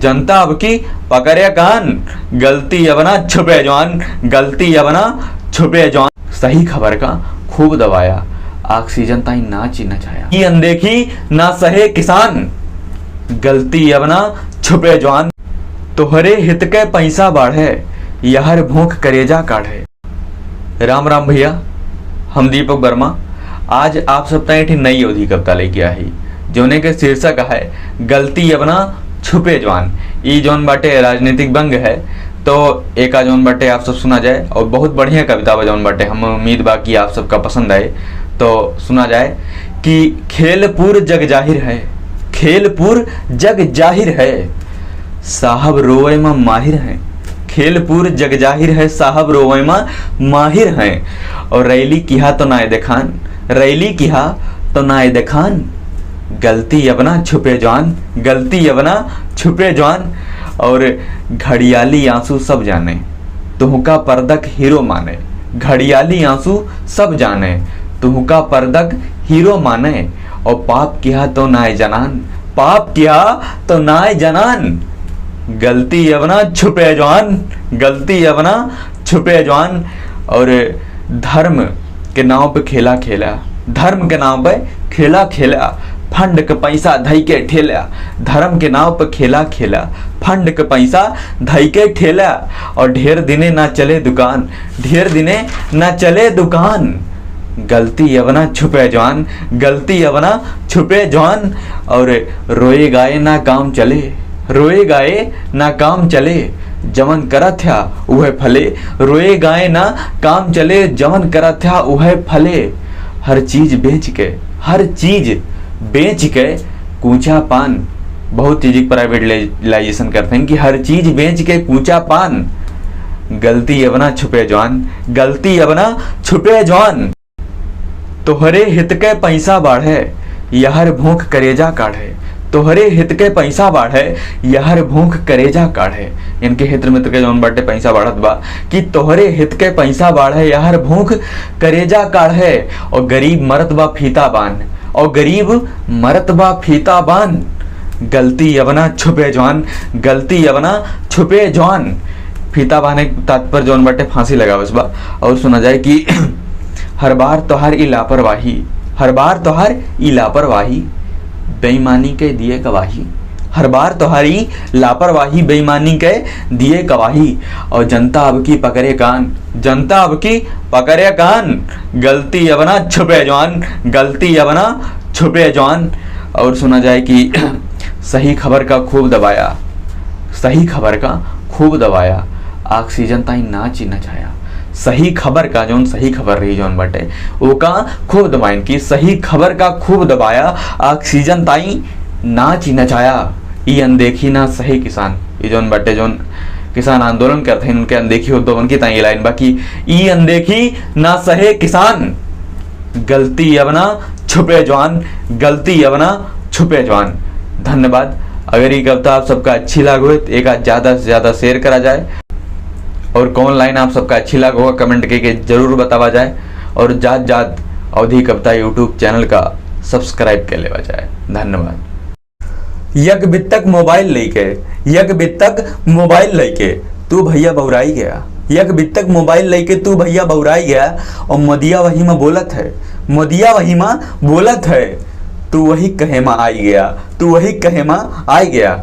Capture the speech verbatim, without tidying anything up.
जनता अब की पकड़े कान, गलती अब ना छुपे जवान, गलती अब ना छुपे जवान। सही खबर का खूब दबाया, oxygen ताई नाची नचाया। ई अनदेखी ना सहे किसान, गलती अब ना छुपे जवान। तोहरे हित के पैसा बाढ़े, यहर भूख करेजा काढ़े। राम राम भैया, हम दीपक वर्मा। आज आप सब ताईं एक ठे नई अवधी कविता लेके आही, जोने के शीर्षक है गलती अब ना छुपे जवान। ई जौन बाटे राजनीतिक व्यंग है, तो एका जौन बाटे आप सब सुना जाए, और बहुत बढ़िया कविता बा जौन बाटे, हम उम्मीद बा कि आप सबका पसंद आए। तो सुना जाए कि खेलपुर जग जाहिर है, खेलपुर जग जाहिर है, साहब रोवे मा माहिर हैं। खेलपुर जग जाहिर है, साहब रोवे मा माहिर हैं। और रैली किहा तो नाय देखान, रैली किहा तो नाय देखान, गलती अब ना छुपे जवान, गलती अब ना छुपे जवान। और घड़ियाली आंसू सब जाने, तुहका परदक हीरो माने। घड़ियाली आंसू सब जाने, तुहका परदक हीरो माने। और पाप किहा तो नाय जनान, पाप किहा तो नाय जनान, गलती अब ना छुपे जवान, गलती अब ना छुपे जवान। और धर्म के नाव पे खेला खेला, धर्म के नाव पे खेला खेला, फंड के पैसा धई के ठेला, धर्म के नाव पे खेला खेला, फंड के पैसा धई के ठेला। और ढेर दिने ना चले दुकान, ढेर दिने ना चले दुकान, गलती अब ना छुपे जवान, गलती अब ना छुपे जवान। और रोए गाए ना काम चले, रोए गाए ना काम चले, जवन करत ह्या उहे फले। रोए गाए ना काम चले, जवन करत ह्या उहे फले। हर चीज बेच के, हर चीज बेच के कूचा पान, बहुत चीज के privatization करत हैं कि हर चीज बेच के कूचा पान। गलती अब ना छुपे जवान, गलती अब ना छुपे जवान। तोहरे हित के पैसा बाढ़े, यहर भूख करेजा काढ़े। तोहरे हित के पैसा बाढ़े, यहर भूख करेजा काढ़े। इनके हित मित्र के जौन बाटे पैसा बाढ़त बा, कि तोहरे हित के पैसा बाढ़े, यहर भूख करेजा काढ़े। और गरीब मरत बा फीता बान, और गरीब मरत बा फीता बान। गलती अब ना छुपे जवान, गलती अब ना छुपे जवान। फीता बान्हे के तात्पर्य जौन बाटे फांसी लगावस बा। और सुना जाए कि हर बार तोहार ई लापरवाही, हर बार तोहार ई लापरवाही, बेईमानी के दिए गवाही। हर बार तोहार ई लापरवाही, बेईमानी के दिए गवाही। और जनता अब की पकड़े कान, जनता अब की पकड़े कान, गलती अब ना छुपे जवान, गलती अब ना छुपे जवान। और सुना जाए कि सही खबर का खूब दबाया, सही खबर का खूब दबाया, oxygen ताई नाची नचाया। सही खबर का जौन सही खबर रही जौन बाटे, ओका खूब दबाइन कि सही खबर का खूब दबाया, oxygen ताई नाची नचाया। ई अनदेखी ना सही किसान, ई जौन बाटे जौन किसान आंदोलन करत हैं उनके अनदेखी होत बा, उनकी ताई ई लाइन बा कि ई अनदेखी ना सहे किसान, गलती अब ना छुपे जवान, गलती अब ना छुपे जवान। धन्यवाद। अगर ई कविता आप सबका अच्छी लाग होए तो एका ज्यादा से ज्यादा share करा जाए, और कौन लाइन आप सबका अच्छी लाग होगा comment करके जरूर बतावा जाए, और जात जात अवधी कविता YouTube channel का subscribe कर लेवा जाए। धन्यवाद। यक बित्तक मोबाइल लइके, यक बित्तक मोबाइल लइके तू भैया बौराई गया। यक बित्तक मोबाइल लइके तू भैया बौराई गया। और मोदिया वही में बोलत है, मोदिया वही में बोलत है, तू वही कहे में आई गया, तू वही कहे में आई गया।